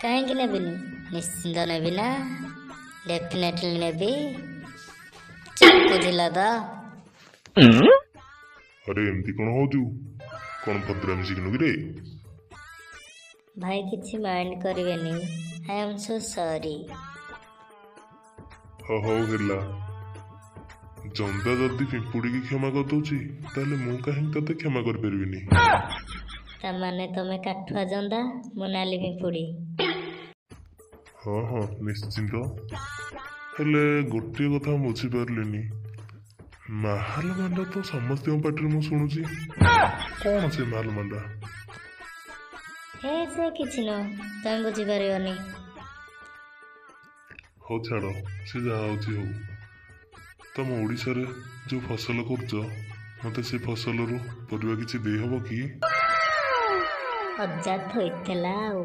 କାହିଁକି ନେବିନି? ନିଶ୍ଚିନ୍ତ ନେବି ନା, ଡେଫିନେଟଲି ନେବି। ଚାକୁ ଥିଲା ତ। ଆରେ ଏମିତି କଣ ହଉଛୁ? କଣ ଭଦ୍ରାମି ଶିଖିନୁ କିରେ? ଭାଇ କିଛି ମାଇଣ୍ଡ କରିବେନି, I am so ସରି। ହଉ ହଉ ହେଲା। ଜନ୍ଦା ଯଦି ପିମ୍ପୁଡ଼ିକି କ୍ଷମା କରିଦଉଛି, ତାହେଲେ ମୁଁ କାହିଁକି ତତେ କ୍ଷମା କରିପାରିବିନି? ତାମାନେ ତମେ କାଠୁଆ ଜନ୍ଦା, ମୁଁ ନାଲି ପିମ୍ପୁଡ଼ି। ହଁ ହଁ, ନିଶ୍ଚିନ୍ତ। ହେଲେ ଗୋଟିଏ କଥା ମୁଁ ବୁଝିପାରିଲିନି, ମାହାଲ ମାଣ୍ଡା ତ ସମସ୍ତଙ୍କ ପାଟିରେ ମୁଁ ଶୁଣୁଛି, କଣ ସେ ମାହାଲ ମାଣ୍ଡା? ହେ, ସେ କିଛି ନୁହଁ, ତମେ ବୁଝିପାରିବନି। ହଉ ଛାଡ଼, ସେ ଯାହା ହଉଛି ହଉ। ତମ ଓଡ଼ିଶାରେ ଯୋଉ ଫସଲ କରୁଛ, ମତେ ସେ ଫସଲରୁ ପରିବା କିଛି ଦେଇହବ କି? ଅଜା ଥୋଇଥିଲା ଆଉ।